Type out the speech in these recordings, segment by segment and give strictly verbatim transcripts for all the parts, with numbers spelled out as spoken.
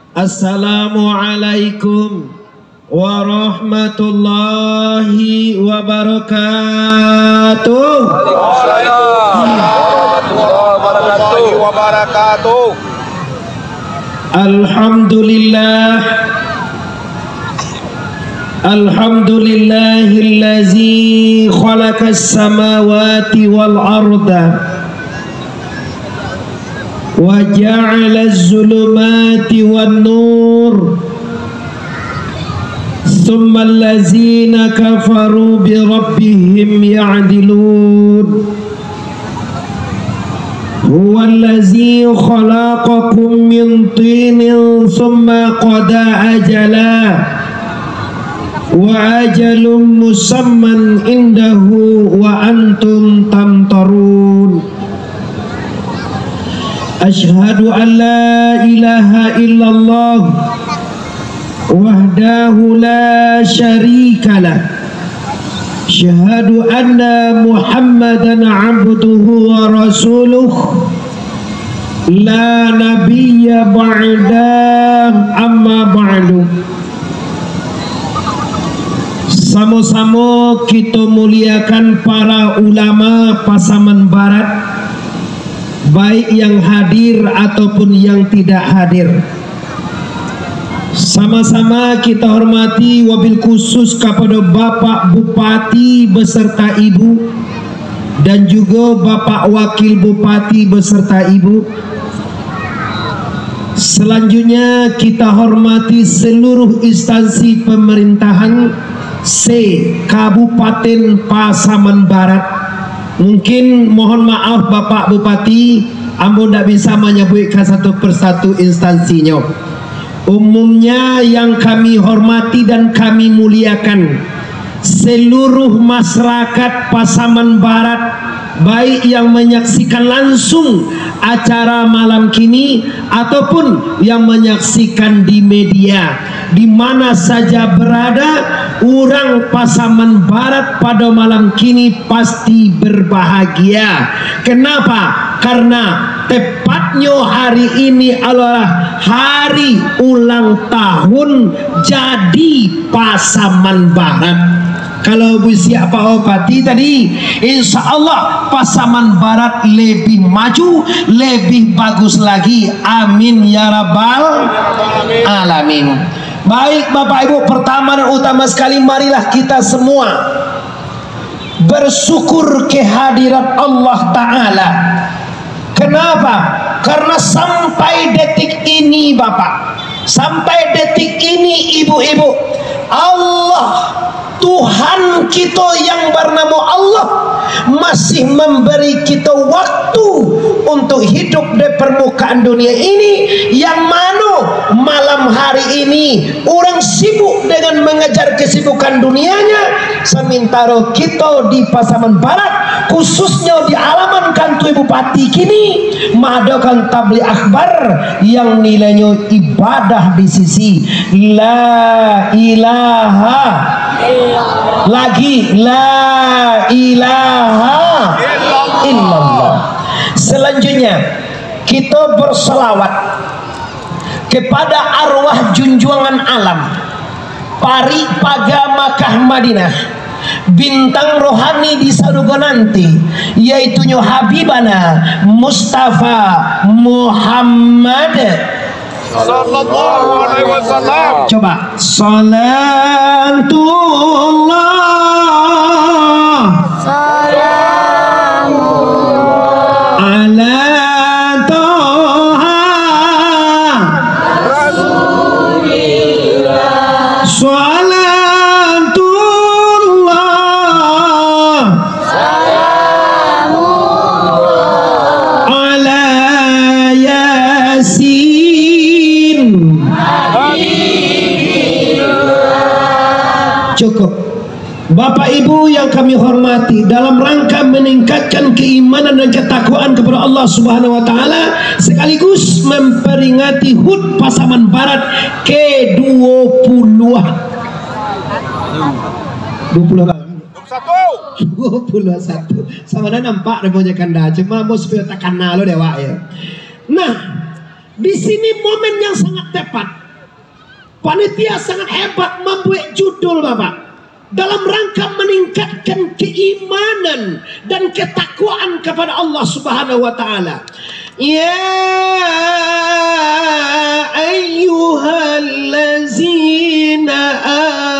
Assalamualaikum warahmatullahi wabarakatuh. Waalaikumsalam warahmatullahi wabarakatuh. Alhamdulillah. Alhamdulillahillazi khalaqas samawati wal arda wa ja'alaz zulumati wan nur, tsummal ladzina kafaru bi rabbihim ya'dilun. Huwallazi khalaqakum min tinin tsumma qada ajala, wa ajalun musamman indahu wa antum tamtarun. Asyhadu an la ilaha illallah wahdahu la syarikalah. Asyhadu anna Muhammadan abduhu wa rasuluh. La nabiyya ba'dah, amma ba'du. Samo-samo kito muliakan para ulama Pasaman Barat, baik yang hadir ataupun yang tidak hadir. Sama-sama kita hormati, wabil khusus kapado Bapak Bupati beserta Ibu, dan juga Bapak Wakil Bupati beserta Ibu. Selanjutnya, kita hormati seluruh instansi pemerintahan se-Kabupaten Pasaman Barat. Mungkin mohon maaf, Bapak Bupati, ambo ndak bisa manyabuik ka satu persatu instansinyo. Umumnya yang kami hormati dan kami muliakan, seluruh masyarakat Pasaman Barat, baik yang menyaksikan langsung acara malam kini ataupun yang menyaksikan di media, di mana saja berada, urang Pasaman Barat pada malam kini pasti berbahagia. Kenapa? Karena tepatnyo hari ini adalah hari ulang tahun jadi Pasaman Barat. Kalau bisiak Pak Bupati tadi, insya Allah Pasaman Barat lebih maju, lebih bagus lagi. Amin ya rabbal alamin. Baik, Bapak Ibu, pertama dan utama sekali, marilah kita semua bersyukur kehadirat Allah Ta'ala. Kenapa? Karena sampai detik ini, Bapak, sampai detik ini, Ibu-ibu, Allah, Tuhan kito yang bernamo Allah, masih memberi kito waktu untuk hidup di permukaan dunia ini, yang mano malam hari ini urang sibuk dengan mengejar kesibukan dunianya, sementara kito di Pasaman Barat, khususnyo di alaman kantua Bupati kini, maadokan tabligh akbar yang nilainyo ibadah di sisi. La ilaha. Lagi, la ilaha illallah. Selanjutnya, kita berselawat kepada arwah junjuangan alam, parik paga Makkah Madinah, bintang rohani di sarugo nanti, yaitunyo Habibana Mustafa Muhammad. Sallallahu alaihi wasallam. Coba. Salatullah. Salamullah. Ala Toha. Rasulillah. Salatullah. Salamullah. Ala Yasin. Cukup. Bapak Ibu yang kami hormati, dalam rangka meningkatkan keimanan dan ketakwaan kepada Allah Subhanahu wa Ta'ala, sekaligus memperingati hut Pasaman Barat kedua puluh. Dua puluh berapa? Satu. Dua puluh satu. Sama ada nampak namanya kanda. Cuma mau supaya tak kenal lo dewak ya. Nah, di sini momen yang sangat tepat. Panitia sangat hebat mambuek judul, Bapak, dalam rangka meningkatkan keimanan dan ketakwaan kepada Allah Subhanahu wa Ta'ala. Ya ayyuhallazina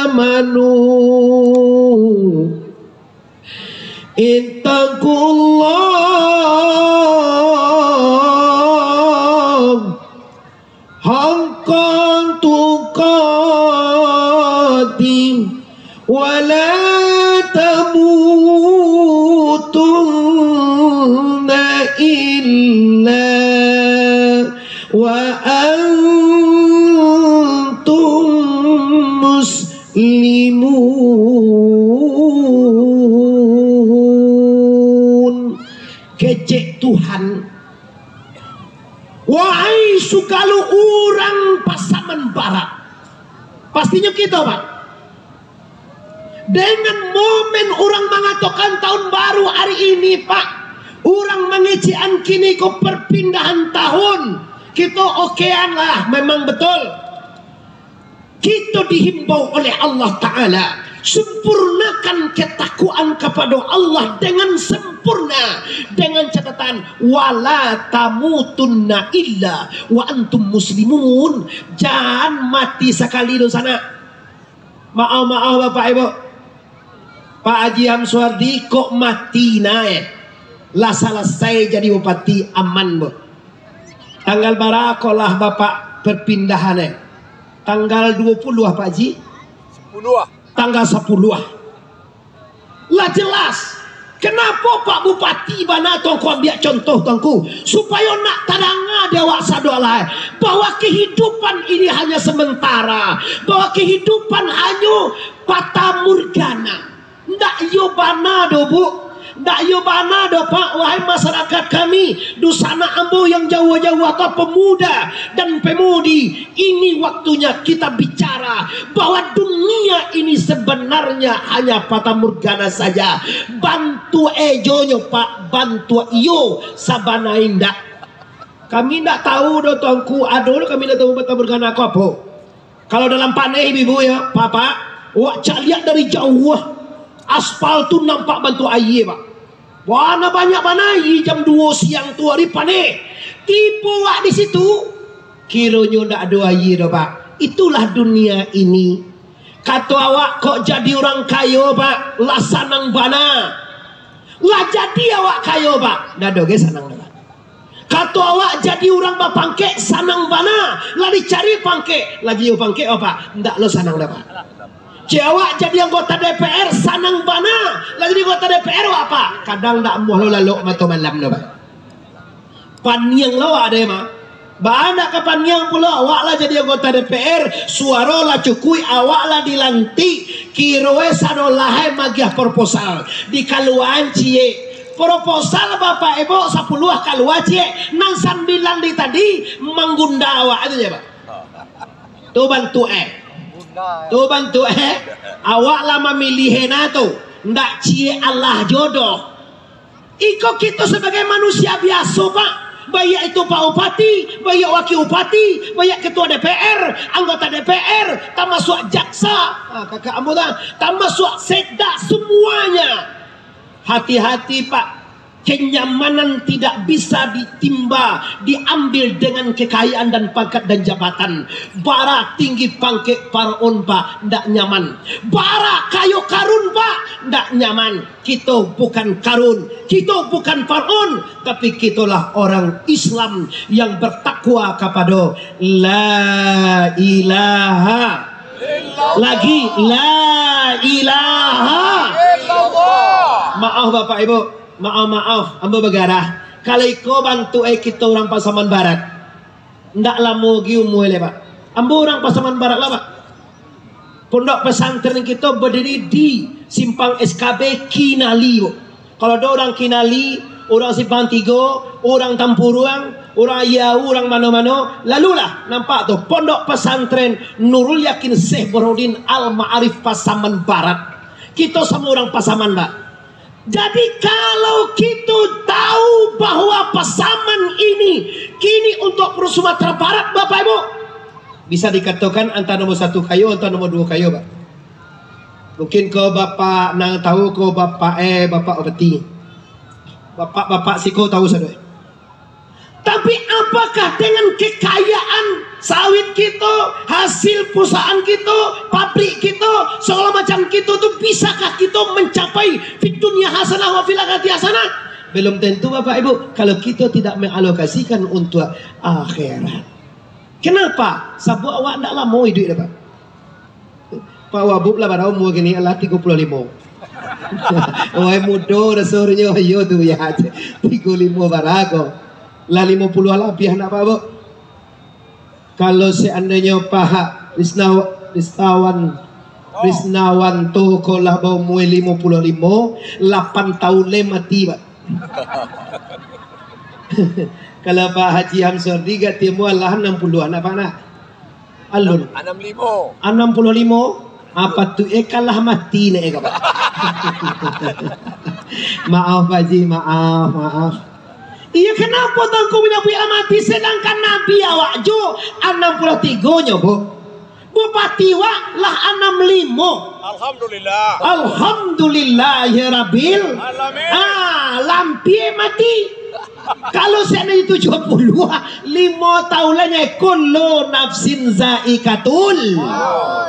amanu, ittaqullah haqqa tuqatih, wa la tamutunna illa wa antum muslimun. Kecek Tuhan, wahai sagalo urang Pasaman Barat. Pastinyo kito, Pak. Dengan momen urang mangatokan tahun baru hari ini, Pak, urang mangecekan kini ko perpindahan tahun. Kito okean lah, memang betul. Kito dihimbau oleh Allah Ta'ala, sempurnakan ketakwaan kepada Allah dengan sempurna, dengan catatan, "Wala tamutunna illa wa antum muslimun." Jan mati sakali dunsanak. Maaf-maaf, Bapak Ibu. Pak Haji Hamsuardi kok mati nah, eh? Lah salasai jadi bupati, aman, Bu. Tanggal bara ko lah Bapak perpindahan, eh? Tanggal dua puluh, Pak Haji? Sepuluh. Tanggal sapuluah. Lah jelas. Kenapo Pak Bupati bana Tuangku ambiak contoh, Tuangku? Supayo nak tadanga di awak sado lai, bahwa kehidupan ini hanya sementara, bahwa kehidupan hanyo fatamorgana. Ndak iyo bana doh, Bu. Ndak iyo bana doh, Pak. Wahai masyarakat kami, dunsanak ambo yang jauah-jauah, atau pemuda dan pemudi, ini waktunya kita bicara bahwa dunia ini sebenarnya hanya fatamorgana saja. Bantuak ejonyo, Pak, bantuak iyo, sabana indak. Kami ndak tahu doh, Tuangku, ado doh kami ndak tahu fatamorgana ko apo. Kalau dalam paneh, ibu-ibu, ya, Bapak, wak caliak dari jauah, aspal tu nampak bantuak aia, Pak. Bana banyak bana aia jam duo siang tu ari paneh. Tibo wak di situ, kironyo ndak ado aia doh, Pak. Itulah dunia ini. Kato awak kok jadi urang kayo, Pak, lah sanang bana. Lah jadi awak kayo, Pak, ndak ado ge sanang doh, Pak. Kato awak jadi urang bapangkek, sanang bana, lah dicari pangkek, lah jadi pangkek, Pak, ndak lo sanang doh, Pak. Cek awak jadi anggota D P R, sanang bana, lah jadi anggota D P R, Pak, kadang ndak amuah lo lalok mato malam doh, Pak. Paniang lo awak deh, mah. Baa ndak ka paniang pulo, awak lah jadi anggota D P R, suaro lah cukuik, awak lah dilantik, kiroe sado lahai magiah proposal, dikaluaan ciek. Proposal Bapak Ibu sapuluah kalua ciek, nan sambilan di tadi manggunda awak tu je, Pak. Tu bantuak eh. Tu bantuak eh. Awak lah mamilih ena tu. Ndak ciek alah jodoh. Iko kito sabagai manusia biaso, Pak. Baiak itu Pak Bupati, baiak Wakil Bupati, baiak Ketua D P R, anggota D P R, tamasuak jaksa, ah, kakak ambo tu, tamasuak sekda, semuanya. Hati-hati, Pak. Kenyamanan tidak bisa ditimba, diambil dengan kekayaan dan pangkat dan jabatan. Bara tinggi pangkek Firaun, Pak, ndak nyaman. Bara kayo Karun, Pak, ndak nyaman. Kito bukan Karun, kito bukan Firaun, tapi kitolah orang Islam yang bertakwa kapado La ilaha. Lagi, La ilaha. Maaf, Bapak Ibu, maaf-maaf, ambo bagarah. Kalau iko bantuak eh kito urang Pasaman Barat. Ndak lamo gi umua lai, Pak. Ambo urang Pasaman Barat lah, Pak. Pondok pesantren kito badiri di Simpang S K B Kinali, Bu. Kalau ado urang Kinali, urang Simpang Tigo, urang Tampuruang, urang Ayau, urang mano-mano, lalulah nampak tu Pondok Pesantren Nurul Yakin Syekh Burhanuddin Al Ma'arif Pasaman Barat. Kito samo urang Pasaman, Pak. Jadi, kalau kito tahu bahwa Pasaman ini kini untuk Pro Sumatera Barat, Bapak Ibu, Bisa dikatokan antah nomor satu kayo, antah nomor duo kayo, Pak. Mungkin ko Bapak nan tahu ko Bapak, eh, Bapak Bupati. Bapak-bapak siko tahu sadoe. Tapi apakah dengan kekayaan sawit kito, hasil perusahaan kito, pabrik kito, segala macam kito tu, bisakah kito mencapai fid dunya hasanah wa fil akhirati hasanah? Belum tentu, Bapak Ibu, kalau kito tidak mengalokasikan untuk akhirat. Kenapa? Sabab awak ndak lamo iduik dah, Pak. Pak Wabub lah bara umua kini, alah tigo puluah limo. Wai mudo rasulnyo, iyo tu ya. Tigo limo bara ko. Lah limo puluah labiah nak, Pak, Bu. Kalau seandainya Pak Risnaw-, Risnawan, Risnawanto ko lah baumua limo puluah limo, lapan tahun lai mati, Pak. Kalau Pak Haji Hamsordi gak timuan lah anam puluah, nak, Pak, nak? Alun. Anam limo. Anam puluah limo? Apa tu? Eh, kalah mati nek, eh, Pak. Maaf, Pak Haji, maaf, maaf. Iya, kenapa Tuanku manyabuik lah mati, sedangkan Nabi awak jo anam puluah tigo nyo, Bu? Bupati wak lah anam limo. Alhamdulillah. Alhamdulillahirabbil Alamin. Ah, lampie mati. Kalau seandainya tujuah puluah, limo tahun lai nyo, kullu nafsin zaikatul.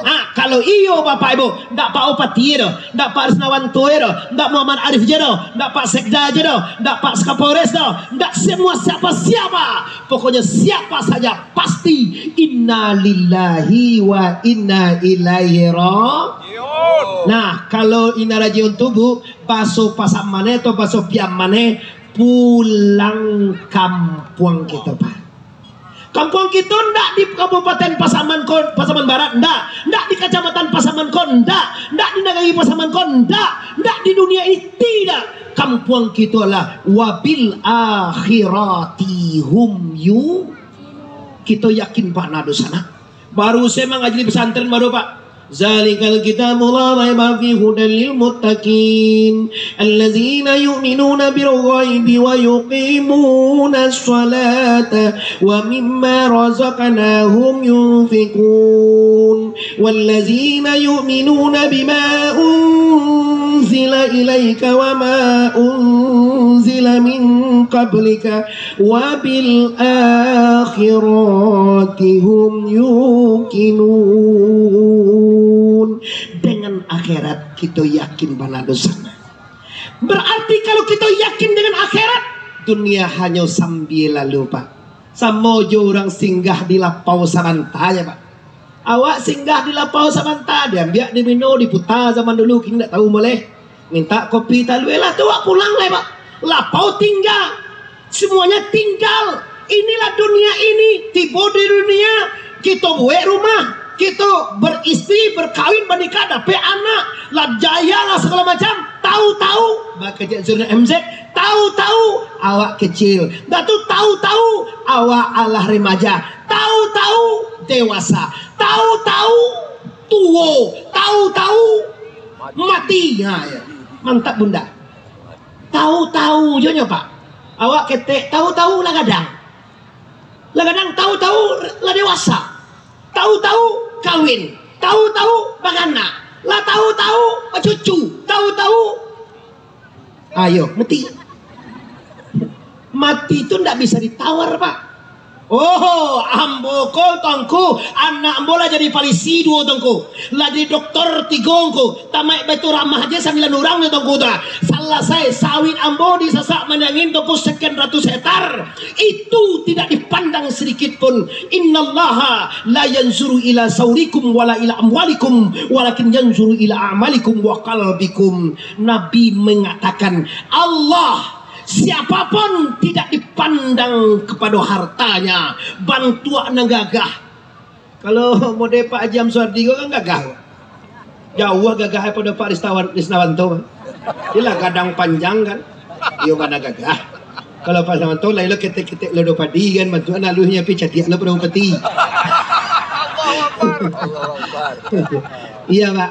Ah, kalau iyo, Bapak Ibu, ndak Pak Bupati doh, ndak Pak Risnawanto doh, ndak Muhammad Arif je doh, ndak Pak Sekda je doh, ndak Pak Sekapolres doh, ndak semua siapa-siapa. Pokoknya siapa saja pasti inna lillahi wa inna ilaihi ra-, Nah, kalau inna rajiun tu, Bu, baso Pasak Maneh atau baso Piamaneh, pulang kampuang kito, Pak. Kampuang kito ndak di Kabupaten Pasaman ko, Pasaman Barat, ndak, ndak di Kacamatan Pasaman ko, ndak, ndak di Nagari Pasaman ko, ndak, ndak di dunia ini, tidak. Kampuang kito lah wabil akhirati hum yu-, kito yakin bana doh sanak. Baru se mangaji di pesantren baru, Pak. Zalikal kitabu la raiba fihi hudan lil muttaqin, allazina yu'minuna bil ghaibi wa yuqimunas salata wa mimma razaqnahum yunfiqun, wallazina yu'minuna bima unzila ilaika wa ma unzila min qablika wa bil akhirati hum yuqinun. Dengan akhirat kito yakin bana doh sanak. Berarti kalau kito yakin dengan akhirat, dunia hanyo sambia lalu, Pak. Samo jo urang singgah di lapau sabanta ja, Pak. Awak singgah di lapau sabanta, diambiak, dimino, diputa zaman dulu, kini ndak tahu moleh. Mintak kopi talua lah tu, awak pulang lai, Pak. Lapau tingga. Semuanya tinggal. Inilah dunia ini. Tibo di dunia, kito buek rumah, kito beristri, berkawin, banikah, dapek anak. Lah jaya lah sagalo macam. Tahu-tahu, bakecek Zurna M Z, tahu-tahu awak kecil. Dah tu tahu-tahu awak alah remaja. Tahu-tahu dewasa. Tahu-tahu tuo. Tahu-tahu mati. Ha, ya. Mantap, Bunda. Tahu-tahu jo nyo, Pak. Awak ketek, tahu-tahu lah gadang. Lah gadang, tahu-tahu lah dewasa. Tahu-tahu kawin. Tahu-tahu baranak. Lah tahu-tahu bacucu. Tahu-tahu, ayo, mati. Mati tu ndak bisa ditawar, Pak. Oh, ambo ko, Tuanku, anak ambo lah jadi palisi duo, Tuanku. Lah jadi doktor tigo, Tuanku. Tamaik Baiturrahmah je sambilan urang nyo, Tuanku, tu. Salasai, sawit ambo disasak manangin, Tuanku, sekian ratus hektar. Itu tidak dipandang sedikit pun. Innallaha la yanzuru ila saurikum wala ila amwalikum, walakin yanzuru ila amalikum wa qalbikum. Nabi mengatakan, Allah, siapapun tidak dipandang kepada hartanya, bantuak nan gagah. Kalau model Pak Haji Hamsuardi ko kan gagah. Jauah gagah daripada Pak Ristawan-, Risnawanto. Iyolah gadang panjang kan. Iyo bana gagah. Kalau Pak Risnawanto lah, ilo ketek-ketek lodo padi kan, bantuan aluhnyo pi cadiak lo pado peti. Iya, Pak.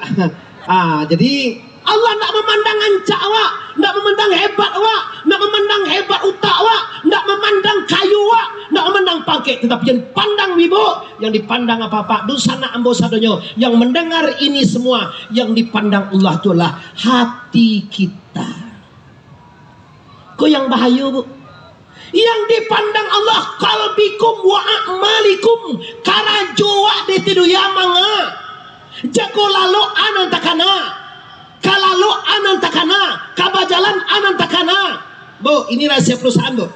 Ah, jadi Allah ndak memandang rancak awak, ndak memandang hebat awak, ndak memandang hebat utak awak, ndak memandang kayo awak, mandang pangkek, tatapi jan dipandang, Ibu, yang dipandang apak-apak, dunsanak ambo sadonyo yang mandangar ini semua, yang dipandang Allah tu adalah hati kita. Ko yang bahayo, Bu. Yang dipandang Allah, qalbikum wa a'malikum, karajo awak di tiduya manga. Jago lalok a nan takana, ka lalok a nan takana, ka bajalan a nan takana. Bu, ini rahasia perusahaan, Bu.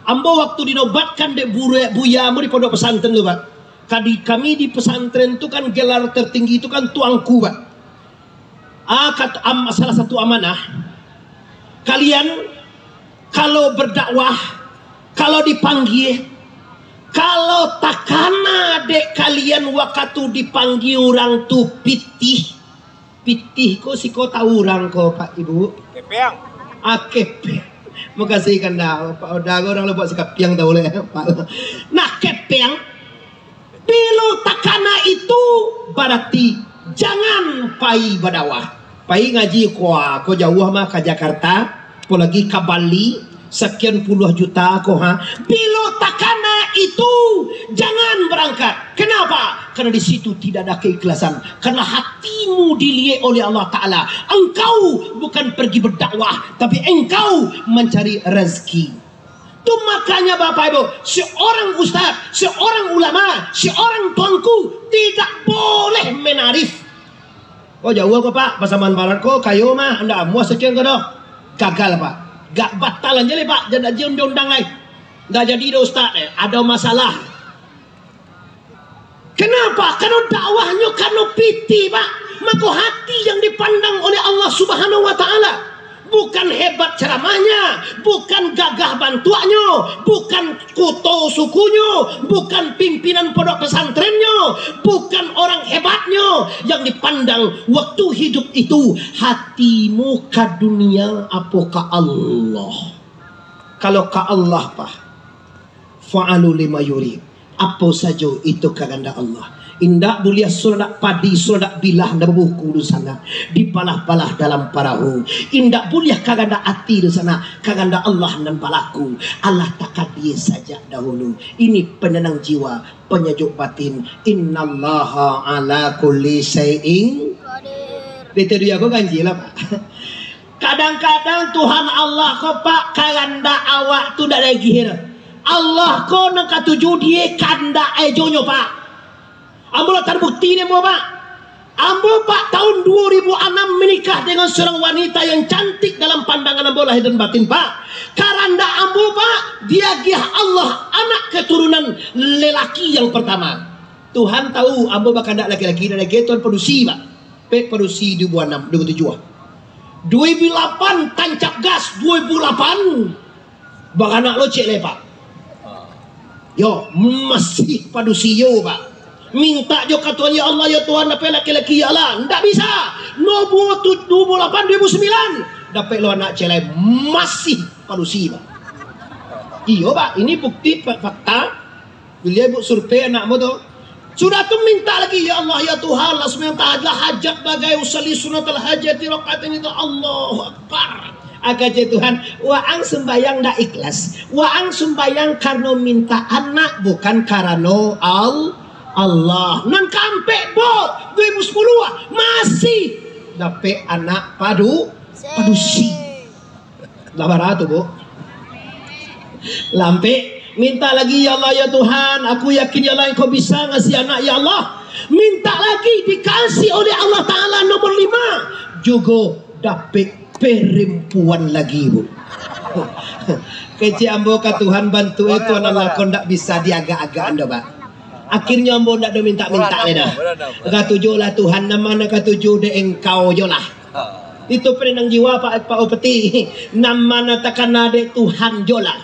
Ambo waktu dinobatkan dek bure-, buya ambo di pondok pesantren tu, Pak. Kadi-, kami di pesantren tu kan gelar tertinggi tu kan tuanku, Pak. Ah, kat-, am-, salah satu amanah, kalian kalau berdakwah, kalau dipanggie, kalau takana dek kalian wakatu dipanggie urang tu pitih, pitih ko siko tahu urang ko, Pak, Ibu? Kepeang. Ah, kepeang. Makasih kanda, Pak Oda ko urang Lubuak Sikapiang tahu leh, Pak. Nah, kepeang. Bilo takana itu, barati jangan pai badakwah. Pai ngaji ko, ko jauah mah ka Jakarta, apolai ka Bali, sakian puluah juta ko, ha. Bilo takana itu, jangan barangkat. Kenapa? Karena di situ tidak ada keikhlasan. Karena hatimu diliek oleh Allah Ta'ala. Engkau bukan pergi berdakwah, tapi engkau mencari rezeki. Tu makanya, Bapak Ibu, seorang ustaz, seorang ulama, seorang tuanku tidak boleh menarif. Oh, jauah ko, Pak, pasaman barat ko, kayo mah, ndak amuah sakian ko doh. Gagal, Pak. Gak batalan je leh, Pak. Jadi undang-undang lai. Ndak jadi doh ustaz, eh. Ada masalah. Kenapa? Karena dakwahnyo karena pitih, Pak. Mako hati yang dipandang oleh Allah Subhanahu wa Ta'ala. Bukan hebat ceramahnya, bukan gagah bantuaknyo, bukan kuto sukunyo, bukan pimpinan pondok pesantrennyo, bukan orang hebatnyo yang dipandang waktu hidup itu. Hatimu ka dunia apo ka Allah? Kalau ka Allah, Pak, fa'alu lima yurid. Apo sajo itu kahandak Allah. Indak buliah suradak padi, suradak bilah nan babuku dunsanak, dibalah-balah dalam parahu. Indak buliah kahandak ati dunsanak, kahandak Allah nan balaku. Allah takadie sajak dahulu. Ini penenang jiwa, penyejuk batin. Innallaha ala kulli syai'in qadir. Beta dia apa ganji lah, Pak? Kadang-kadang Tuhan Allah ko, Pak, kahandak awak tu ndak lagi. Allah ko nan katuju di kahandak ejonyo, Pak. Ambo lah tarbukti dek ambo, Pak. Ambo, Pak, tahun dua ribu anam menikah dengan seorang wanita yang cantik dalam pandangan ambo lahir dan batin, Pak. Kahandak ambo, Pak, diagiah Allah anak keturunan lelaki yang pertama. Tuhan tahu ambo bakahandak laki-laki, dan laki Tuhan padusi, Pak. Pek padusi dua ribu anam, dua ribu tujuh. Dua ribu lapan tancap gas, dua ribu lapan. Baranak lo cek lai, Pak. Yo, masih padusi yo, Pak. Mintak jo ka Tuhan, "Ya Allah, ya Tuhan, dapek laki-laki, ya Allah." Ndak bisa. Nomor tu, dua ribu lapan, dua ribu sembilan. Dapek lo anak cek lai, masih padusi, Pak. Iyo, Pak. Ini bukti, Pak, fakta. Baliau buek survei anak ambo tu. Sudah tu mintak lagi, "Ya Allah, ya Tuhan, lah sembilan tahajat, hajat bagai, usalli sunnatal hajati rakaat ini tu." Allahu Akbar. Agak je Tuhan, waang sembayang ndak ikhlas. Waang sembayang karano mintak anak, bukan karano Al-, Allah. Nan kaampek, Bu, dua ribu sepuluh, masih dapek anak padu-, padusi. Lah bara tu, Bu? Lampek, mintak lagi, "Ya Allah, ya Tuhan, aku yakin, ya Allah, Engkau bisa ngasih anak, ya Allah." Mintak lagi, dikasih oleh Allah Ta'ala nomor lima. Jugo dapek perempuan lagi, Bu. Kecek ambo ka Tuhan, bantu, eh, Tuhan Allah, ko ndak bisa diagak-agak ando, Pak. Akhirnyo ambo ndak ado mintak-mintak lai dah. Katuju lah Tuhan, nan ma nan katuju dek Engkau jo lah. Itu penenang jiwa, Pak, Pak Upeti. Nan ma nan takana dek Tuhan jo lah.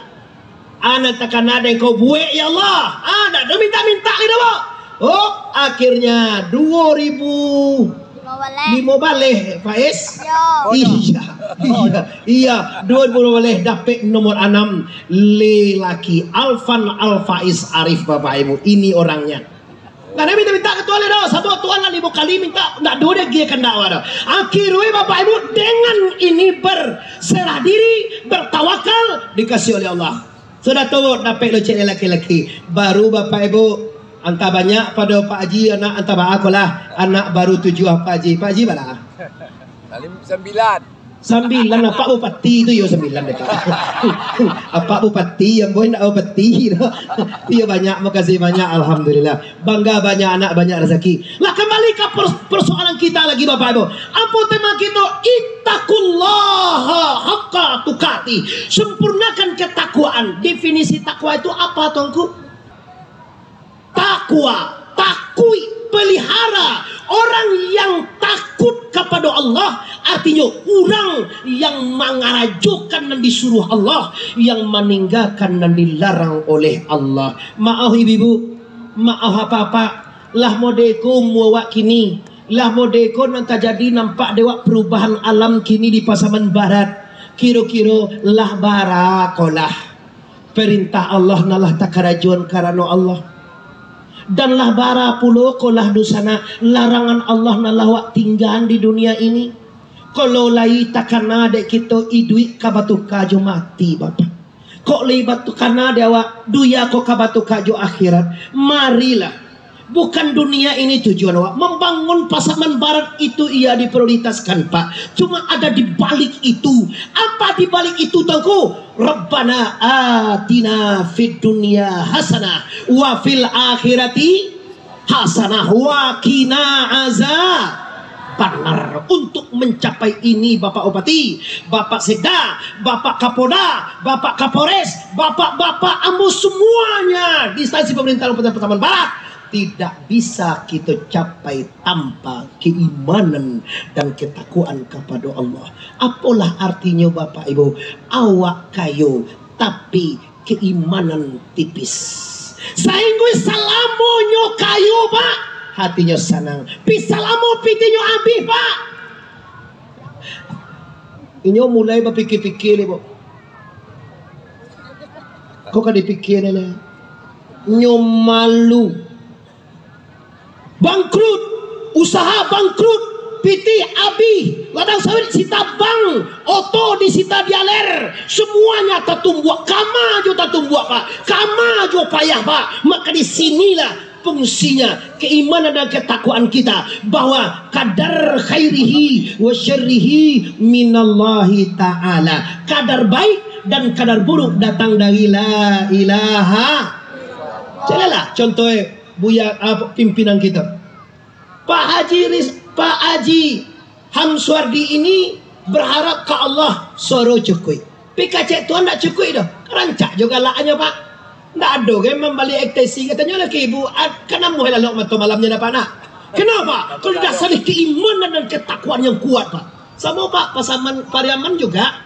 A nan takana dek Engkau buek, ya Allah. A, ndak ado mintak-mintak lai dah, Pak. Oh, akhirnyo dua ribu lima baleh, Faiz? Yo. Iya, iya, iya. Dua ribu lima baleh dapek nomor anam, lelaki Alfan Al Faiz Arif, Bapak Ibu. Ini orangnya. Ndak ado mintak-mintak ka Tuhan lai doh, sabab Tuhan lah limo kali mintak, ndak ado doh gai kandak awak doh. Akhirnyo, Bapak Ibu, dengan ini berserah diri, bertawakal, dikasih oleh Allah. Sudah tu dapek lo cek laki-laki. Baru bapak ibu, antah banyak pado Pak Haji anak, antah baa ko lah. Anak baru tujuah Pak Haji. Pak Haji bala? Salim sambilan. Sambilan, apak bupati tu yo sambilan dek. Apak bupati, ambo indak bupati tu. Iyo banyak, makasih banyak, alhamdulillah. Bangga banyak anak, banyak rasaki. Lah, kambali ka per-, persoalan kita lagi, Bapak Ibu. Apo tema kito? Ittaqullaha haqqa tuqatih. Sempurnakan ketakwaan. Definisi takwa itu apa, Tuanku? Takwa, takuik, pelihara. Orang yang takut kapado Allah, artinyo urang yang mangarajokan nan disuruah Allah, yang maninggakan nan dilarang oleh Allah. Maoh ibu-ibu, maoh apak-apak, lah mode ko umua awak kini, lah mode ko nan tajadi nampak dek awak perubahan alam kini di Pasaman Barat. Kiro-kiro lah bara ko lah perintah Allah nan lah takarajoan karano Allah. Dan lah bara pulo ko lah dunsanak larangan Allah nan lah awak tinggaan di dunia ini. Kalau lai takana dek kito iduik ka batuka jo mati, Bapak. Kok lai batukana dek awak dunia ko ka batuka jo akhirat. Marilah. Bukan dunia ini tujuan awak. Membangun Pasaman Barat itu iya diprioritaskan, Pak. Cuma ada di balik itu. Apa di balik itu, Tuanku? Rabbana atina fid dunya hasanah wa fil akhirati hasanah wa qina azabannar. Untuk mencapai ini, Bapak Bupati, Bapak Sekda, Bapak Kapolda, Bapak Kapolres, Bapak-bapak ambo semuanya di instansi pemerintahan Kabupaten Pasaman Barat, tidak bisa kito capai tanpa keimanan dan ketakwaan kapado Allah. Apolah artinyo, Bapak Ibu? Awak kayo, tapi keimanan tipis. Sainggo salamonyo kayo, Pak, hatinyo sanang. Pi salamo pitinyo abih, Pak. Inyo mulai bapikia-pikia lai, Pak. Kok ka dipikia lai? Nyo malu. Bangkrut, usaha bangkrut, pitih abih, ladang sawit sita bang, oto disita dialer, semuanya tatumbuak, kama jo tatumbuak, Pak, kama jo payah, Pak. Maka di sinilah fungsinya keimanan dan ketakwaan kita, bahwa qadar khairihi wa syarrihi minallahi ta'ala. Kadar baik dan kadar buruk datang dari la ilaha. Celalah contoh, eh, Buya, ah, pimpinan kita. Pak Haji Riz-, Pak Haji Hamsuardi ini berharap ka Allah suaro cukuik. Pi kecek Tuhan ndak cukuik doh. Rancak jo galaknyo, Pak. Ndak ado ge mambali ekstasi, katonyo laki ibu, ad-, kan amuah lalok mato malamnyo dapat nak. Kenapa? Kalau dasar dari keimanan dan ketakwaan yang kuat, Pak. Samo, Pak, Pasaman, Pariaman juga.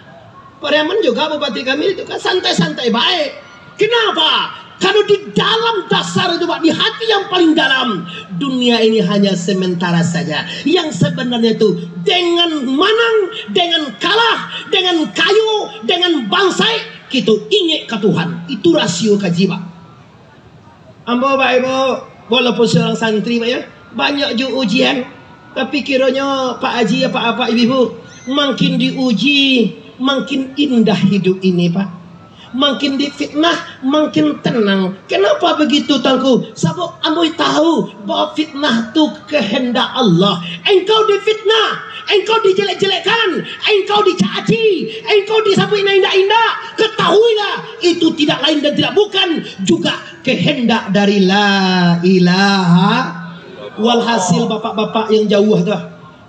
Pariaman juga bupati kami itu kan santai-santai baik. Kenapa? Kalau di dalam dasar itu, Pak, di hati yang paling dalam, dunia ini hanya sementara saja. Yang sebenarnya itu, dengan manang, dengan kalah, dengan kayo, dengan bangsai, kito ingek ka Tuhan. Itu rasio kaji, Pak. Ambo, Bapak Ibu, walaupun seorang santri, Pak, ya, banyak ju ujian, tapi kironyo Pak Haji, apak-apak, ibu-ibu, makin diuji, makin indah hidup ini, Pak. Makin difitnah, makin tenang. Kenapa begitu, Tuanku? Sabab ambo tahu bahwa fitnah tu kehendak Allah. Engkau difitnah, engkau dijelek-jelekkan, engkau dicaci, engkau disabuik nan indak-indak, ketahuilah, itu tidak lain dan tidak bukan juga kehendak dari la ilaha. Walhasil, bapak-bapak yang jauah tu,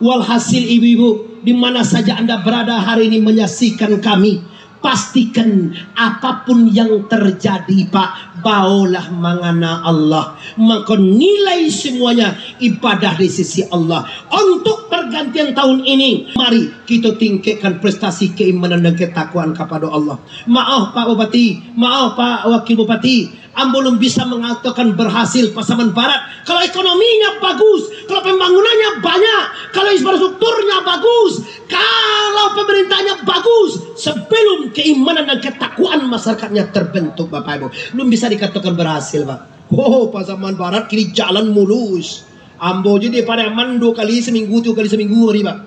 walhasil, ibu-ibu, di mana saja Anda berada hari ini menyaksikan kami, pastikan apapun yang terjadi, Pak, baolah mangana Allah. Maka nilai semuanya ibadah di sisi Allah. Untuk pergantian tahun ini, mari kita tingkatkan prestasi keimanan dan ketakwaan kepada Allah. Maaf, Pak Bupati, maaf, Pak Wakil Bupati, ambo belum bisa mengatakan berhasil Pasaman Barat. Kalau ekonominya bagus, kalau pembangunannya banyak, kalau infrastrukturnya bagus, kalau pemerintahnya bagus, sebelum keimanan dan ketakwaan masyarakatnya terbentuk, Bapak Ibu, belum bisa dikatakan berhasil, Pak. Oh, Pasaman Barat kini jalan mulus. Ambo je di Pariaman dua kali seminggu, tiga kali seminggu hari, Pak.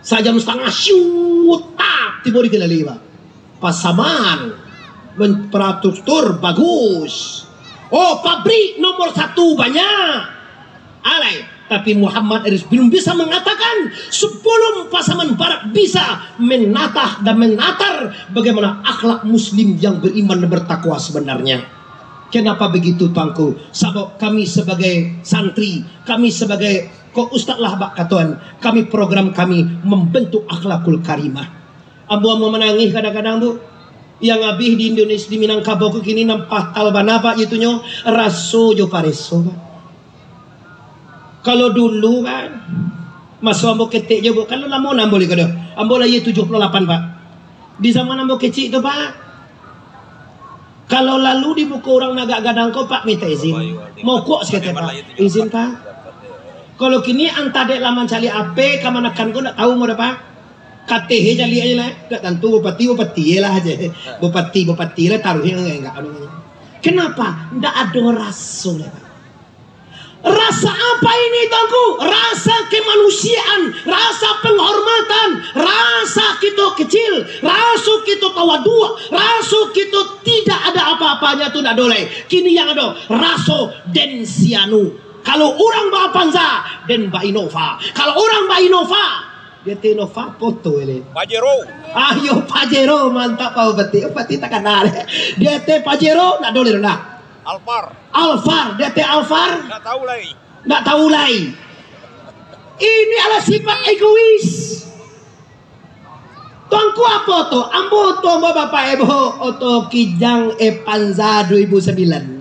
Sajam setengah, syut, tap, tibo di Kendali, Pak. Pasaman. Infrastruktur bagus. Oh, pabrik nomor satu banyak. Alai, tapi Muhammad Iris belum bisa mengatakan sebelum Pasaman Barat bisa menatah dan menatar bagaimana akhlak muslim yang beriman dan bertakwa sebenarnya. Kenapa begitu, Tuanku? Sabab kami sebagai santri, kami sebagai, kok ustaz lah bak katoan, kami program kami membentuk akhlakul karimah. Ambo, ambo manangih kadang-kadang tu. Yang abih di Indonesia, di Minangkabau ko kini nan patal bana, Pak, itunyo raso jo pareso, Pak. Kalau dulu, Pak, maso ambo ketek jo, Bu, kan lamo nan ambo liko doh. Ambo lahia tujuah puluah lapan, Pak. Di zaman ambo kecik tu, Pak, kalau lalu di muko urang nan agak gadang ko, Pak, minta izin. Mokok saketek, Pak. Izin, Pak. Kalau kini antah dek lah mancaliak H P, kamanakan ko ndak tahu mo doh, Pak. Kateh caliak aja lah. Ndak tantu bupati, bupati lah aja. Bupati, bupati lah, taruh yang enggak, enggak. Kenapa? Ndak ado raso lah, Pak. Rasa apa ini, Tuanku? Rasa kemanusiaan, rasa penghormatan, rasa kito kecil, raso kito tawaduk, raso kito tidak ada apa-apanya tu ndak ado lai. Kini yang ado raso den si anu. Kalau urang ba-Avanza, den ba-Innova. Kalau urang ba-Innova, dia teh Innova foto ele. Pajero. Ayo Pajero, mantap Pak Bupati. Bupati takana. Dia teh Pajero, ndak ado lai dah. Alphard. Alphard, dia teh Alphard. Ndak tahu lai. Ndak tahu lai. Ini adalah sifat egois. Tuanku, apo oto? Ambo oto ambo, Bapak Ibu, oto Kijang Avanza dua ribu sembilan.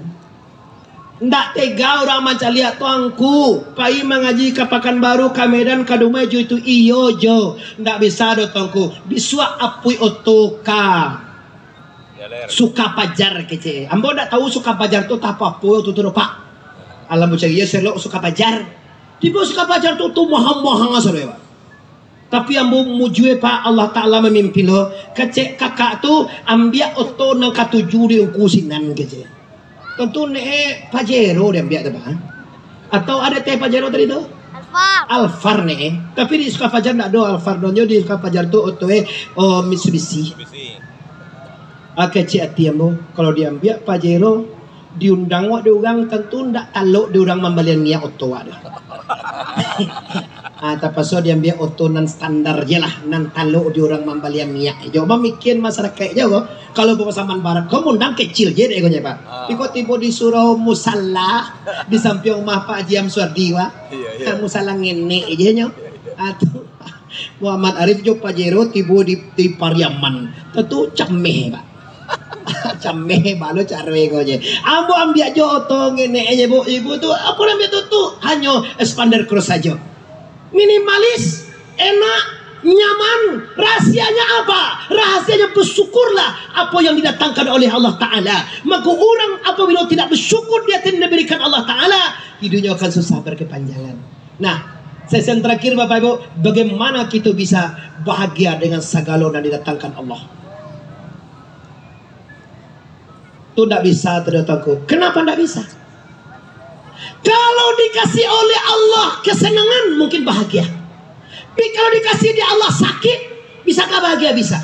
Ndak tega urang mancaliak, Tuanku. Pai mangaji ka Pakanbaru, ka Medan, ka Dumai jo itu, iyo jo. Ndak bisa doh, Tuanku. Bisuak apuik oto ka Sukapajar kecek. Ambo ndak tahu Sukapajar tu tapapo tu, tu, Pak. Alam bucari ya selok Sukapajar. Tibo Sukapajar tu, tu mahang-mahang asal ya, Pak. Tapi ambo mujue, Pak, Allah Ta'ala mamimpin lo. Kecek kakak tu, ambiak oto nan katuju di ungku sinan, kecek. Tantu ne Pajero diambiak tu, Pak. Atau ada teh Pajero tadi tu? Alphard. Alphard ne. Tapi di Sukapajar ndak ado Alphard, donyo di Sukapajar tu oto e, oh, Mitsubishi. Mitsubishi. Ah, kecek ati ambo, kalau diambiak Pajero, diundang wak di urang, tantu ndak talok di urang mambalian minyak oto wak tu. Ah, tapaso diambiak oto nan standar je lah, nan talok di urang mambalian minyak. Jo mamikian masyarakaik jo ko. Kalau Pasaman Barat ko, mundang kecil je dek ko je, Pak. Ah. Iko tibo di surau musala, di sampiang rumah Pak Haji Amsuardi, Pak. Iya, iya. Ah, musala ngenek je nyo. Iya, iya. Ah, tu. Muhammad Arif jo Pajero tibo di, di Pariaman. Tantu cameh, Pak. Cameh balo caro iko je. Ambo ambiak jo oto ngenek je, Bu. Ibu tu, apo nan ambiak tu, tu? Hanyo Xpander Cross sajo. Minimalis, enak, nyaman. Rahasianya apa? Rahasianya bersyukurlah apa yang didatangkan oleh Allah Ta'ala. Maka orang apabila tidak bersyukur di atas yang diberikan Allah Ta'ala, hidupnya akan susah berkepanjangan. Nah, sesi terakhir, Bapak Ibu, bagaimana kita bisa bahagia dengan sagalo nan didatangkan Allah? Tu ndak bisa tu, Tuanku. Kenapa ndak bisa? Kalau dikasih oleh Allah kesenangan, mungkin bahagia. Tapi kalau dikasih di Allah sakit, bisakah bahagia? Bisa.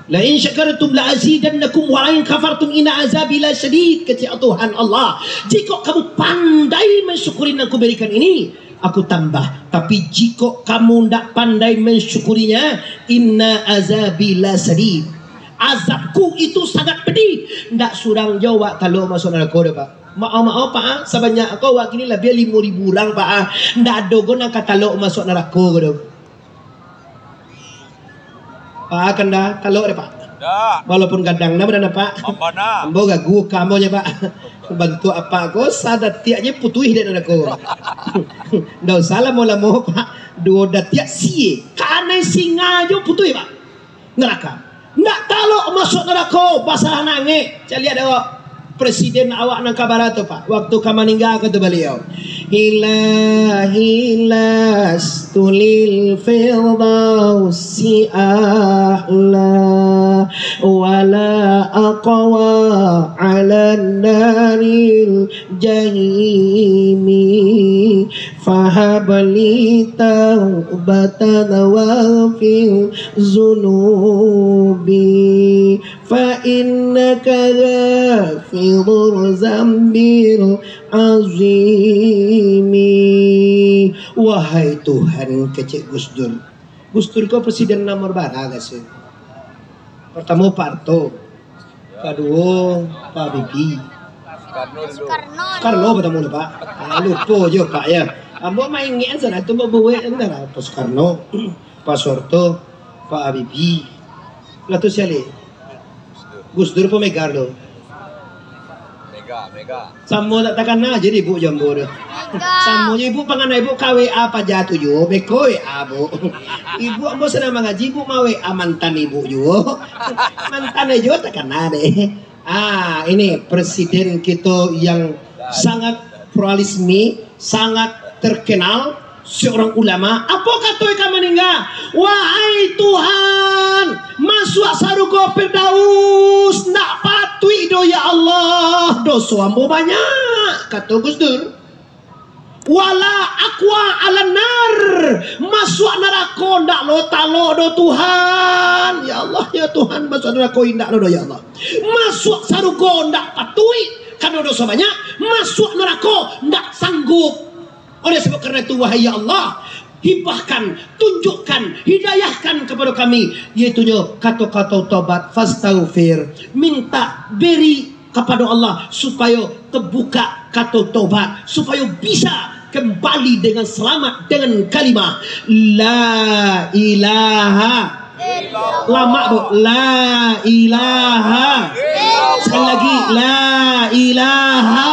"La in syakartum la azidannakum wa la in kafartum inna azabi lasyadid," kecek Tuhan Allah. Jikok kamu pandai mensyukuri nan Kuberikan ini, Aku tambah. Tapi jikok kamu ndak pandai mensyukurinya, inna azabi lasyadid. Azabku itu sangat pedih. Ndak surang jo awak talok masuak narako doh, Pak. Maoh-maoh, Pak, ah. Sabanyak ko awak kini labiah limo ribu urang, Pak, ah. Ndak ado go nan ka talok masuak narako ko doh. Pak, kanda talok deh, Pak. Dah. Walaupun gadang, nah, badan, Pak. Mambana. Ambo gagu ka ambo nyo, Pak. Bantuak apak ko, sadatiak je putuih dek narako. Ndak usah lamo-lamo, Pak. Duo datiak sie. Kanai singa jo putuih, Pak. Naraka. Ndak talok masuak narako, basah nangek. Caliak dek awak. Presiden awak nan ka bara tu, Pak, waktu ka maningga ko tu baliau, "Ilahi lastu lil firdausi a'la, wala aqwa ala naril jahimi." Habli taubatan waghfir zunubi, fa innaka ghafirur zambil azimi. Wahai Tuhan, kecek Gus Dur. Gus Dur ko presiden nomor bara, kasi. Pertamo Pak Harto, kaduo Pak Habibie. Soekarno. Soekarno pertamo tu, Pak. Ah, lupo jo, Pak, ya. Ambo maingek sanak tu, ambo buek sanak lah. Pak Soekarno, Pak Soeharto, Pak Habibie. Lah tu sia lai? Gus Dur apo Mega tu? Mega, Mega. Samo tak takana aja di ibu jo ambo tu. Mega. Samo jo ibu pangana ibu ka W A paja tu juo, beko W A, Bu. Ibu ambo sadang mangaji, ibu ma-W A mantan ibu juo. Mantan juo takana deh. Ah, ini presiden kito yang sangat pluralisme, sangat terkenal, seorang ulama. Apo kato ka maningga? Wahai Tuhan, masuak sarugo Firdaus, ndak patuik doh, ya Allah, doso ambo banyak, kato Gus Dur. Wala aqwa alan nar, masuak narako ndak lo talok doh, Tuhan. Ya Allah, ya Tuhan, masuak narako indak lo doh, ya Allah. Masuak sarugo ndak patuik, karano doso banyak, masuak narako ndak sanggup. Oleh sebab karena itu, wahai ya Allah, hibahkan, tunjukkan, hidayahkan kepada kami, yaitunyo kato-kato tobat, fastaghfir, minta beri kepada Allah supayo terbuka kato tobat, supayo bisa kembali dengan selamat dengan kalimah la ilaha. Lamak, Bu. La ilaha. Sekali lagi, la ilaha.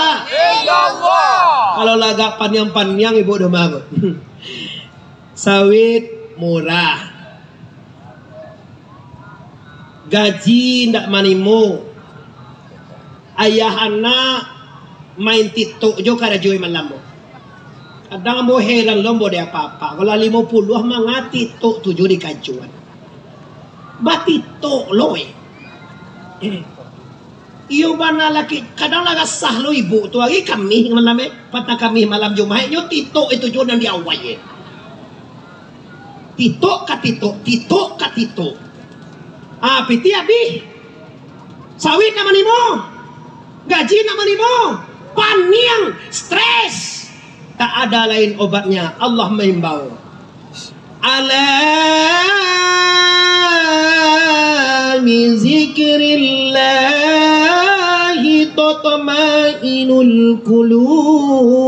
Kalau lah agak paniang-paniang, ibu doh mah, Bu. Sawit murah. Gaji ndak manimo. Ayah anak main TikTok jo karajo malam, Bu. Kadang ambo heran lo, ambo dek apak-apak. Kalau limo puluah manga TikTok tu jo dikajuan. Ba TikTok lo, eh. Iyo bana laki, kadang lah rasah lo ibu tu, ari Kamih malam, eh. Patang Kamih malam Jumaik, nyo TikTok itu jo nan di awai, eh. TikTok ka TikTok, TikTok ka TikTok. Ah, pitih abih. Sawit nak manimo. Gaji nak manimo. Paniang, stres. Tak ada lain obatnya. Allah maimbau. Ala bi zikrillahi tatma'innul qulub.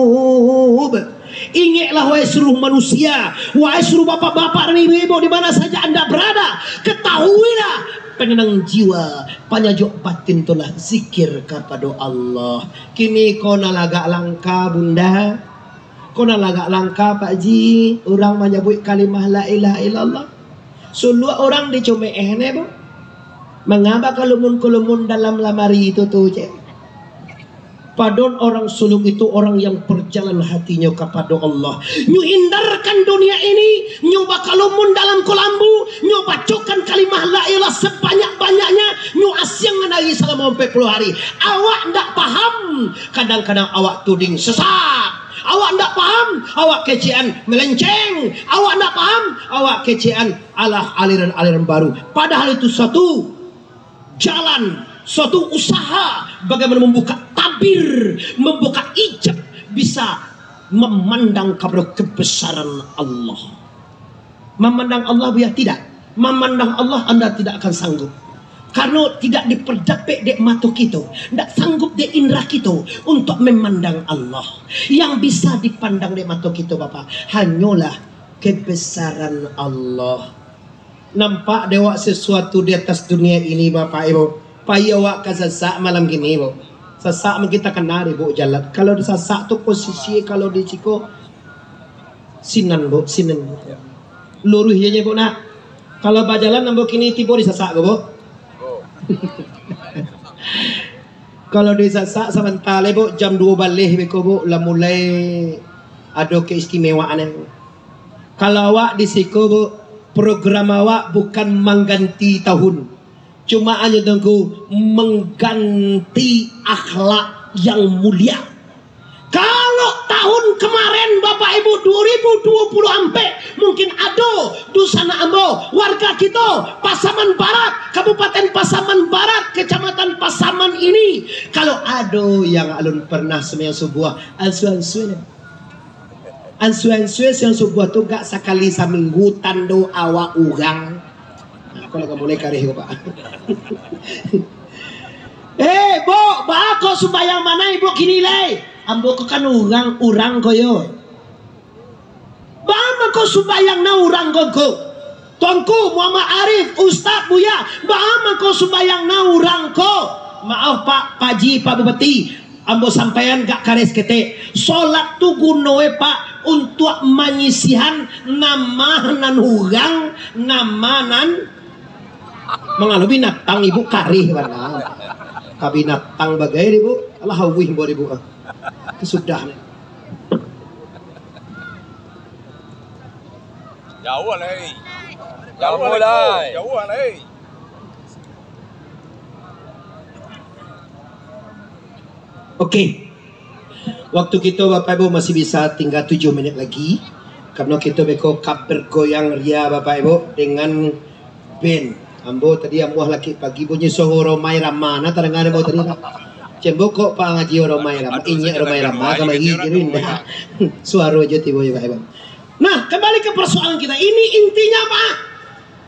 Ingeklah, wahai seluruh manusia, wahai seluruh bapak-bapak dan ibu-ibu di mana saja anda berada, ketahuilah, penenang jiwa, panyajuk batin itulah zikir kapado Allah. Kini ko nan lah agak langka, Bunda. Ko nan lah agak langka, Pak Ji, urang manyabuik kalimah la ilaha illallah. Suluak urang dicumek eh ne, Bu. Manga bakalamun-kalamun dalam lamari itu tu, cek. Padahal orang suluk itu orang yang berjalan hatinya kepada Allah. Nyo hindarkan dunia ini, nyo bakalamun dalam kolambu, nyo bacokan kalimah la ilaha sebanyak-banyaknya, nyo asiangan ari salamo ampek puluah hari. Awak ndak paham, kadang-kadang awak tuding sesat. Awak ndak paham, awak kecekan melenceng. Awak ndak paham, awak kecekan alah aliran-aliran baru. Padahal itu suatu jalan, suatu usaha bagaimana membuka tabir, membuka ijab, bisa memandang kepada kebesaran Allah. Memandang Allah, Buya, tidak. Memandang Allah, anda tidak akan sanggup. Karena tidak diperdapek dek mato kito, ndak sanggup dek indra kito untuk memandang Allah. Yang bisa dipandang dek mato kito, Bapak, hanyolah kebesaran Allah. Nampak dek awak sesuatu di atas dunia ini, Bapak Ibu? Pai awak ka Sasak malam kini, Bu. Sasak mungkin takana dek Ibu jalan. Kalau di Sasak tu posisi, kalau di siko, sinan, Bu, sinan. Luruih je, Bu, nak. Kalau bajalan ambo kini tibo di Sasak ko, Bu. Kalau di Sasak sabanta lai, Bu, jam duo baleh beko, Bu, lah mulai ado keistimewaan. Kalau awak di siko, Bu, program awak bukan mangganti tahun, cuma hanyo tunggu mangganti akhlak yang mulia. Kalau tahun kemarin, Bapak Ibu, Mungkin ado dunsanak ambo, warga kito, Pasaman Barat, Kabupaten Pasaman Barat, Kecamatan Pasaman ini. Kalau ado yang alun pernah sumbayang subuah, ansua-ansua lah. Ansua-ansua sumbayang subuah tu gak sakali saminggu tando awak urang. Nah, ko lah mulai kareh ko, Pak. Eh, Bu, baa ko sumbayang bana Ibu kini lai? Ambo ko kan urang, urang ko yo. Baa mangko sumbayang na urang ko, ko? Tuanku, Muhammad Arif, Ustaz, Buya, baa mangko sumbayang na urang ko? Maaf, Pak, Pak Ji, Pak Bupati, ambo sampaian gak kareh saketek. Solat tu guno e, Pak, untuak manyisihan nama nan urang, nama nan mangalo binatang Ibu kareh bana. Ka binatang bagai Ibu, alah awih buat Ibu. Sudah ni. Jauah lai. Jauah lai. Jauah lai. Oke. Waktu kito, Bapak Ibu, masih bisa tingga tujuah minit lagi. Karano kito beko ka bergoyang ria, Bapak Ibu, dengan band. Ambo tadi amuah laki pagi bunyi soho Rhoma Irama. Nah, tadanga ambo tadi, nah. Cembo kok pangaji Rhoma Irama, inyiak Rhoma Irama kamari, jadi indak. Suaro jo tibo jo, Bapak Ibu. Nah, kembali ke persoalan kita. Ini intinya, Pak.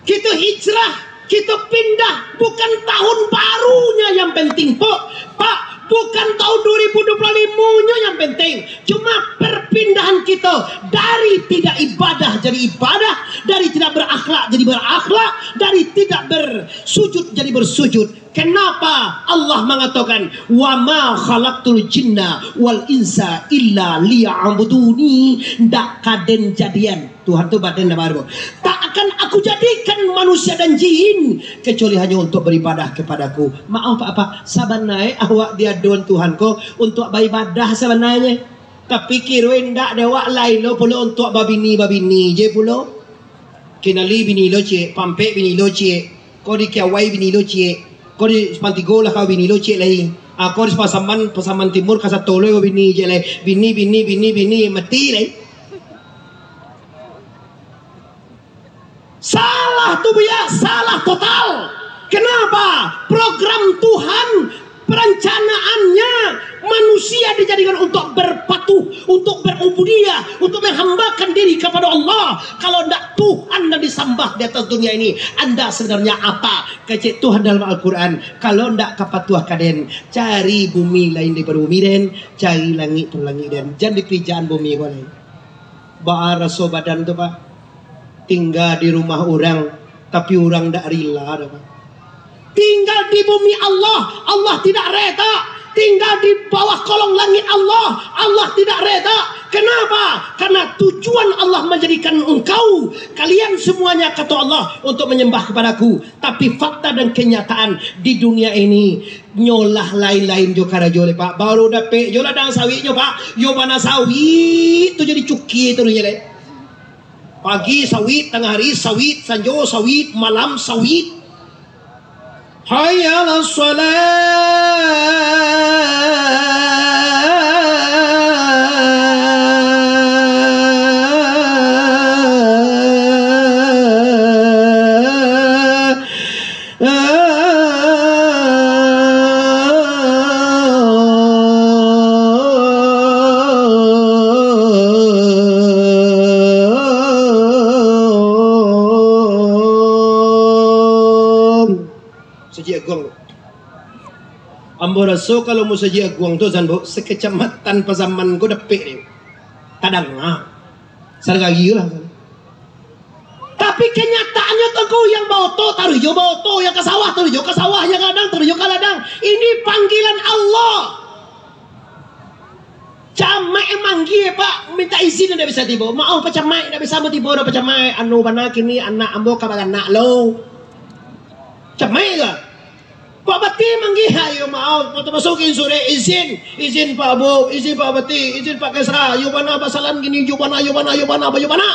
Kito hijrah, kito pindah. Bukan tahun barunya yang penting, Pak. Pak, bukan tahun dua ribu dua puluh lima-nya yang penting. Cuma perpindahan kito dari tidak ibadah jadi ibadah, dari tidak berakhlak jadi berakhlak, dari tidak bersujud jadi bersujud. Kenapa Allah mengatakan, "Wa ma khalaqtul jinna wal insa illa liya'buduni"? Ndak ka den jadian. Tuhan tu badan dan baru. "Tak akan Aku jadikan manusia dan jin kecuali hanya untuk beribadah kepada-Ku." Maaf, Pak, Pak, sabanai awak diadoan Tuhan ko untuk baibadah sabananyo. Tapi kiro indak dek awak lain lo pulo untuk babini-babini je pulo. Kinali bini lo ciek, pampek bini lo ciek, ko di kiawai bini lo ciek, ko di Simpang Tigo lah kau bini lo ciek lai. Ah, ko di Pasaman, Pasaman Timur ka Sato lo bini ciek lai. Bini, bini, bini, bini, mati lai. Salah tu, Buya, salah total. Kenapa? Program Tuhan, perencanaannya, manusia dijadikan untuk berpatuh, untuk berubudiyah, untuk menghambakan diri kepada Allah. Kalau ndak Tuhan nan disambah di atas dunia ini, anda sebenarnya apa? Kecek Tuhan dalam Al-Quran, kalau ndak ka patuah ka den, cari bumi lain daripada bumi den, cari langik pun langik den, jan dipijaan bumi ko lai. Baa raso badan tu, Pak? Tingga di rumah urang, tapi urang dak rila doh, Pak. Tinggal di bumi Allah, Allah tidak reda. Tinggal di bawah kolong langit Allah, Allah tidak reda. Kenapa? Karena tujuan Allah menjadikan engkau, kalian semuanya, kata Allah, untuk menyembah kepada-Ku. Tapi fakta dan kenyataan di dunia ini, nyo lah lain-lain jo karajo lai, Pak. Baru dapek jo ladang sawitnyo, Pak. Yo bana sawit tu jadi cuki tu nyo lai. Pagi sawit, tangah hari sawit, sanjo sawit, malam sawit. Hayya 'alas shalah. Musajik Aguang tu. Ambo raso kalau Musajik Aguang tu, Zan, Bu, sakecamatan Pasaman ko dapek ni. Tadanga. Saragagi lah. Tapi kenyataannyo tu, ko yang baoto, taruih jo baoto, yang ka sawah, taruih jo ka sawah, yang ka ladang, taruih jo ka ladang. Ini panggilan Allah. Camaik manggie, Pak, minta izin ndak bisa tibo. Maoh, Pak Camaik, ndak bisa ambo tibo doh, Pak Camaik. Anu bana kini anak ambo ka baranak lo. Camaik ka? Pak Bupati manggie, ayo maoh, masukin surek izin, izin Pak Bu, izin Pak Bupati, izin Pak Kesra, yo bana basalam kini, yo bana, yo bana, yo bana, yo bana.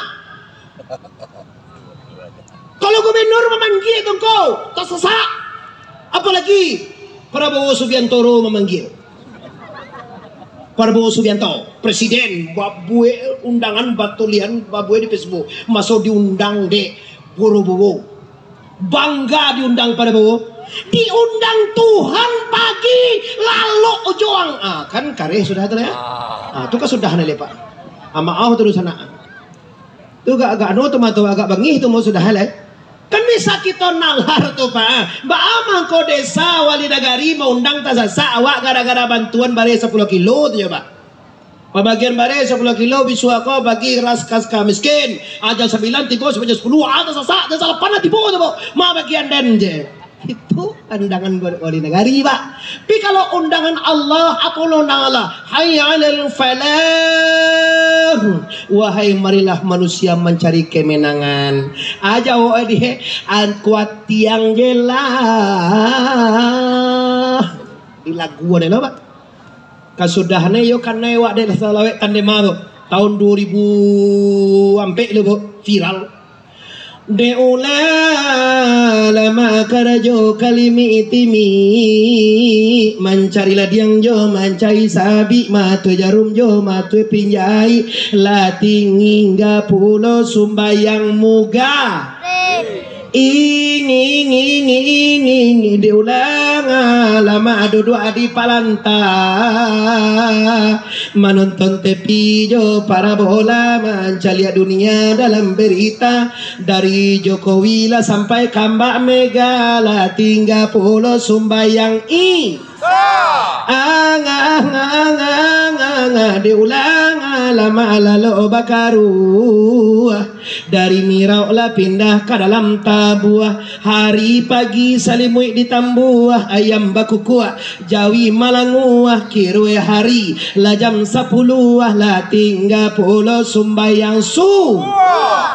Kalau gubernur mamanggie tu engkau, tasasak. Apalagi Prabowo Subiantoro mamanggie. Prabowo Subianto, presiden, babuek undangan batulian, babuek di Facebook, maso diundang dek Prabowo. Bangga diundang Prabowo. Diundang Tuhan pagi, lalok joang. Ah, kan kareh sudah tu lah ya. Ah, tu kan sudah ni lepak. Ah, maaf tu sanak. Tu agak, agak anu tu mah tu, agak bangih tu mau sudah lah. Kan bisa kito nalar tu, Pak. Baa mangko desa wali nagari maundang tasasak awak gara-gara bantuan bareh sapuluah kilo tu yo, Pak. Pambagian bareh sapuluah kilo bisuak ko bagi ras kas ka miskin. Aja sambilan, tigo, sampai jam sapuluah, ah, tasasak, jam salapan lah tibo tu, Pak. Ma bagian den je. Itu undangan buat wali nagari, Pak. Tapi kalau undangan Allah, apa lo undangan Allah? Hayya 'alal falah. Wahai marilah manusia mancari kemenangan. Aja awak di an kuat tiang je lah. Di lagu ada lah, Pak. Kasudahan yo kanai wak dek salawek tandema tu. Tahun dua ribu ampek tu, Pak, viral. Dek ulah lama karajo kalimik timik, mancari ladiang jo mancari sabik, matui jarum jo matui pinjai, lah tingga pulo sumbayang muga. Ing, ing, ing, ing, ing, diulang, ah, lama duduak di palanta. Manonton T V jo parabola, mancaliak dunia dalam berita. Dari Jokowi lah sampai ka Mbak Mega, lah tingga pulo sumbayang i. Ang, ang, ang, ang, ang, ang, diulang, ah, lama lalok bakaruah. Dari mirauk lah pindah ka dalam tabuah. Hari pagi salimuik ditambuah, ayam bakukuak, jawi malanguah, kiruah hari lah jam sapuluah, lah tingga pulo sumbayang su.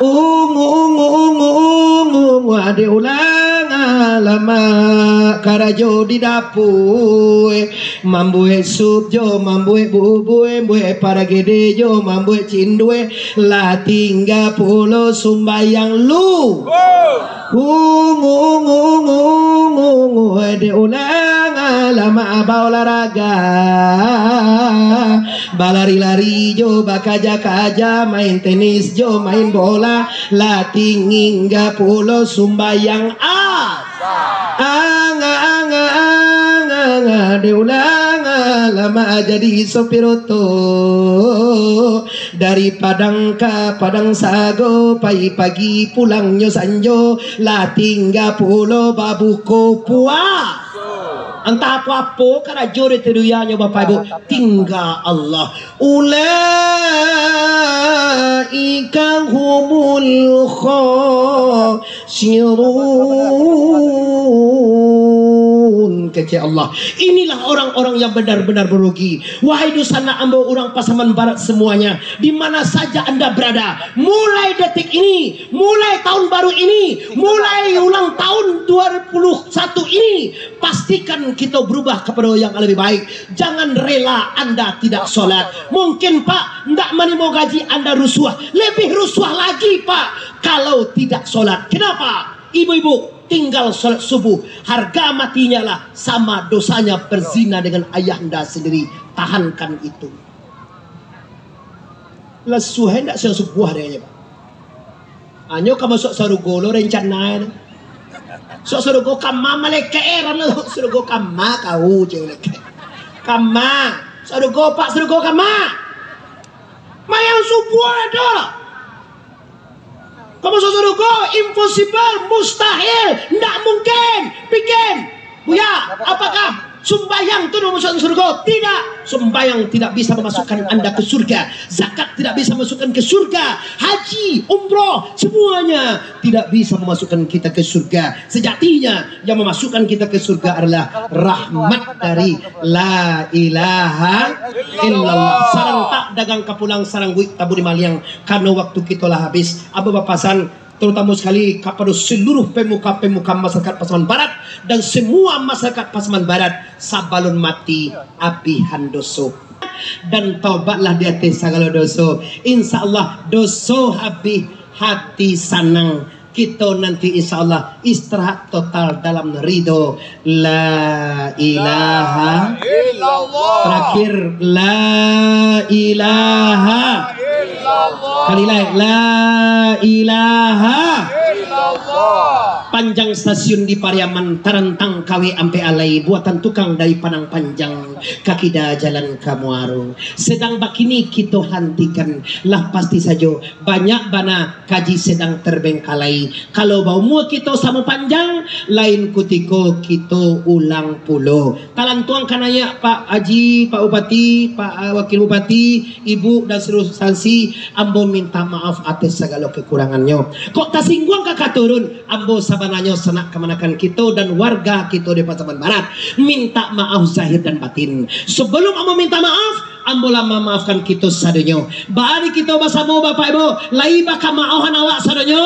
Ungu, ungu, ungu, ungu, ungu, diulang, ah, lama karajo di dapua. Mambuek sup jo mambuek bubue, buek paragede jo mambuek cindue, lah tingga pulo sumbayang lu. Ungu, ungu, ungu, ungu, dek ulang lama baolahraga. Balari-lari jo bakaja-kaja, main tenis jo main bola, lah tingga pulo sumbayang a. Ang, ang, ang, ang, ang, diulang lama jadi sopir oto. Dari Padang ka Padang Sago, pai pagi pulangnyo sanjo, lah tingga pulo babuko pua. Antah apo-apo karajo di dunia nyo, Bapak Ibu, tingga Allah. Ulaika humul khasirun, kecek Allah. Inilah orang-orang yang benar-benar merugi. Wahai dunsanak ambo urang Pasaman Barat semuanya, di mana saja anda berada, mulai detik ini, mulai tahun baru ini, mulai ulang tahun dua puluh satu ini, pastikan kita berubah kepada yang lebih baik. Jangan rela anda tidak sholat. Mungkin, Pak, ndak manimo gaji anda rusuh. Lebih rusuh lagi, Pak, kalau tidak sholat. Kenapa? Ibu-ibu, tinggal sholat subuh. Harga matinya lah sama dosanya berzina dengan ayahanda sendiri. Tahankan itu. Lesuah ndak siang subuh dek nyo, Pak. Anyo ka masuak sarugo lo rencana tu. Masuak sarugo kama malaikat, eh, rano sarugo kama kau je malaikat. Kama, sarugo Pak, sarugo kama. Mayang subuh ado. Ka masuak sarugo impossible, mustahil, ndak mungkin. Bikin. Buya, apakah sumbayang tu masuak surga? Tidak. Sumbayang tidak bisa memasukkan anda ke surga. Zakat tidak bisa masukkan ke surga. Haji, umroh, semuanya tidak bisa memasukkan kita ke surga. Sejatinya, yang memasukkan kita ke surga adalah rahmat dari La ilaha illallah. Sarantak dagang ka pulang, sarangguik taburi maliang. Karena waktu kita lah habis. Abah bapasan, terutama sekali kepada seluruh pemuka-pemuka masyarakat Pasaman Barat dan semua masyarakat Pasaman Barat, sabalun mati, abihan doso. Dan taubatlah di ateh sagalo doso. Insya Allah, doso habih, hati sanang. Kito nanti insya Allah istirahat total dalam ridho. La ilaha. Illallah. Terakhir, la ilaha. Illallah. Kali lai, la ilaha. Illallah. Panjang stasiun di Pariaman, tarantang kawek ampek alai, buatan tukang dari Padang Panjang, ka kida jalan ka Muaro. Sedang bakini kito hantikan, lah pasti sajo banyak bana kaji sedang terbengkalai. Kalau baumua kito samo panjang, lain kutiko kito ulang pulo. Talantuang ka naiak, Pak Haji, Pak Bupati, Pak, ah, Wakil Bupati, Ibu dan seluruh instansi, ambo minta maaf atas sagalo kekurangannyo. Kok tasingguang ka katurun, ambo sabananyo sanak kamanakan kito dan warga kito di Pasaman Barat minta maaf zahir dan batin. Sebelum ambo minta maaf, ambo lah mamaafkan kito sadonyo. Baa di kito basamo, Bapak Ibu, lai bakamaohan awak sadonyo?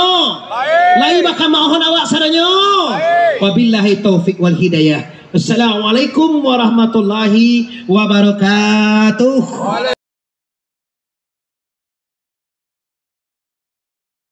Lai. Lai bakamaohan awak sadonyo? Lai. Wabillahi taufik wal hidayah. Assalamualaikum warahmatullahi wabarakatuh.